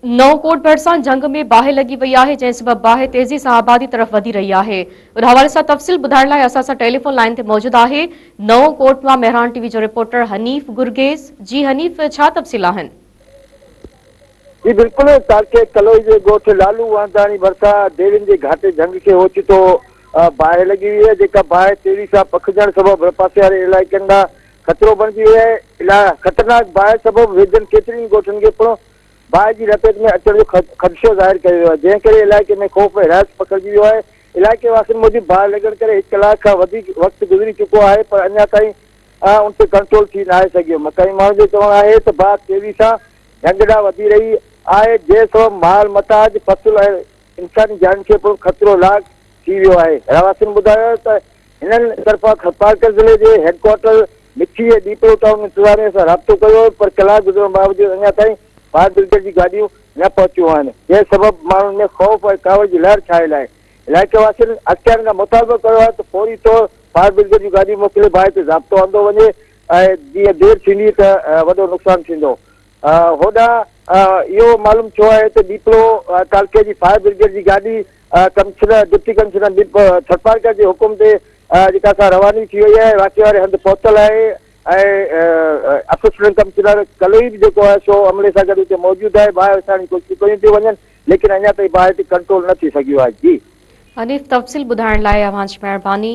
نئون ڪوٽ ڀرسان جهنگ ۾ باهه لڳي وئي آهي، جنهن سبب باهه تيزي سان آبادي طرف وڌي رهي آهي. ان حوالي سان تفصيل ٻڌائڻ لاء اسان سان ٽيليفون لائين تي موجود آهي نئون ڪوٽ مان مهراڻ ٽي وي جو رپورٽر حنيف گرگيز. جي حنيف ڇا تفصيل آهن؟ جي بلڪل تعلقي ڪلوئي جي ڳوٺ لالو وانداڻي ڀرسان ديوين جي گهاٽي جهنگ کي اوچتو باهه لڳي وئي آهي جيڪا باهه تيزي سان پکڙجڻ سبب ڀرپاسي واري علائقن ڏانهن خطرو بڻجي وئي آهي. خطرناڪ باهه سبب ويجهن ڪيترين ئي ڳوٺن کي پڻ باهه جي لپيٽ ۾ اچڻ جو خدشو ظاهر ڪيو ويو آهي، جنهن ڪري علائقي ۾ خوف ۽ هراس پکڙجي ويو آهي. علائقي واسين موجب باهه لڳڻ ڪري هڪ ڪلاڪ کان وڌيڪ وقت گذري چڪو آهي پر اڃا تائين ان تي ڪنٽرول ٿي ناهي سگهيو. مقامي ماڻهن جو چوڻ آهي ته باهه تيزي سان جهنگ ڏانهن وڌي رهي آهي، جنهن سبب مال متاع، فصل ۽ انساني جانين کي پڻ خطرو لاحق ٿي ويو آهي. رهواسين ٻڌايو ته هنن طرفان ٿرپارڪر ضلعي جي هيڊ ڪوارٽر مٺي ۽ ڏيپلو ٽائون انتظاميه سان رابطو ڪيو ويو پر ڪلاڪ گذرڻ باوجود اڃا تائين فائر برگيڊ جون گاڏيون نه پهتيون آهن جنهن سبب ماڻهن ۾ خوف ۽ ڪاوڙ جي لهر ڇانيل آهي. علائقي واسين اختيارين کان مطالبو ڪيو آهي ته فوري طور فائر برگيڊ جون گاڏيون موڪلي باهه تي ضابطو آندو وڃي ۽ جيئن دير ٿيندي ته وڏو نقصان ٿيندو. هوڏانهن اهو معلوم ٿيو آهي ته ڏيپلو تعلقي جي فائر برگيڊ جي گاڏي ڪمشنر ڊپٽي ڪمشنر ٿرپارڪر جي حڪم تي جيڪا سا رواني ٿي وئي آهي واقعي واري هنڌ پهتل آهي ۽ اسسٽنٽ ڪمشنر ڪلوئي به جيڪو آهي سو عملي سان گڏ اتي موجود آهي باهه وسائڻ جون ڪوششون ڪيون پيون وڃن ليڪن اڃا تائين باهه تي ڪنٽرول نه ٿي سگهيو آهي جي. حنيف تفصيل ٻڌائڻ لاء اوهان جي مهرباني.